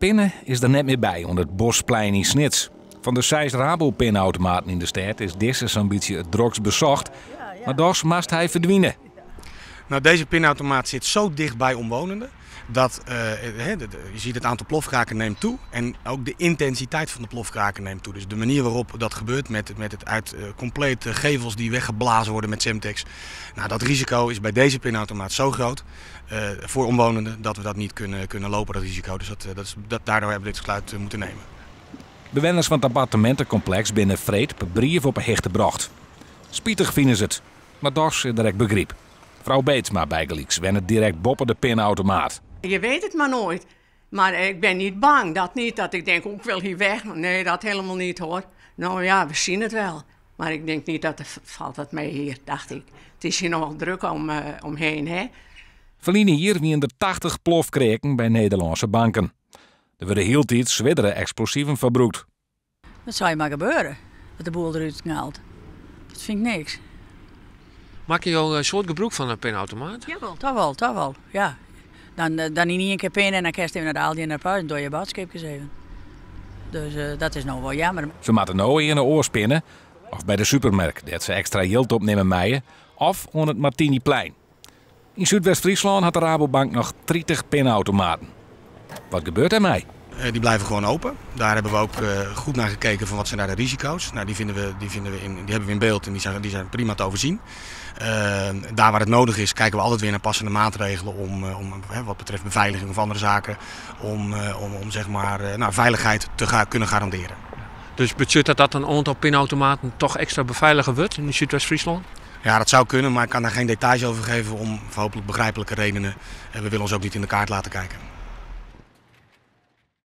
Pinne is der net mear by oan it Bosplein yn Snits. Fan de seis Rabo-pinautomaten yn de stêd is dizze sa'n bytsje it drokst besocht, mar dochs moast hy ferdwine. Nou, deze pinautomaat zit zo dicht bij omwonenden dat je ziet, het aantal plofkraken neemt toe en ook de intensiteit van de plofkraken neemt toe. Dus de manier waarop dat gebeurt met het uit complete gevels die weggeblazen worden met Semtex. Nou, dat risico is bij deze pinautomaat zo groot voor omwonenden dat we dat niet kunnen lopen, dat risico. Dus daardoor hebben we dit besluit moeten nemen. Bewenners fan it appartemintekompleks binne freed per brief op 'e hichte brocht. Spitich fine se it, mar dochs is der ek begryp. Frou Beetsma bygelyks wennet direkt boppe de pinautomaat. Je weet het maar nooit. Maar ik ben niet bang. Dat niet dat ik denk, oh, ik wil hier weg. Nee, dat helemaal niet, hoor. Nou ja, we zien het wel. Maar ik denk niet dat er valt wat mee hier, dacht ik. Het is hier nogal druk omheen, hè. Ferline jier wiene der 80 plofkreaken by Nederlânske banken. Der wurde hieltyd swierdere eksplosiven ferbrûkt. Dat soe mar gebeure, dat de boel derút knalt. Dat fyn ik niks. Meitsje jo in soad gebrûk fan in pinautomaat? Jawel, toch wel, toch wel. Ja. Dan yn ien kear pinne en dan kinst even nei de Aldi en nei en doch je boadskipkes even. Dus dat is no wol jammer. Se moatte no earne oars pinne, of by de supermerk, dêr't se ekstra jild opnimme meie, of oan it Martiniplein. Yn Súdwest-Fryslân hat de Rabobank noch 30 pinautomaten. Wat gebeurt dermei? Die blijven gewoon open. Daar hebben we ook goed naar gekeken van wat zijn daar de risico's. Nou, die hebben we in beeld en die zijn prima te overzien. Daar waar het nodig is, kijken we altijd weer naar passende maatregelen om wat betreft beveiliging of andere zaken, om zeg maar, nou, veiligheid te kunnen garanderen. Dus betsjut dat dat in oantal pinautomaten toch ekstra befeilige wurdt yn Súdwest-Fryslân? Ja, dat zou kunnen, maar ik kan daar geen details over geven om hopelijk begrijpelijke redenen. En we willen ons ook niet in de kaart laten kijken.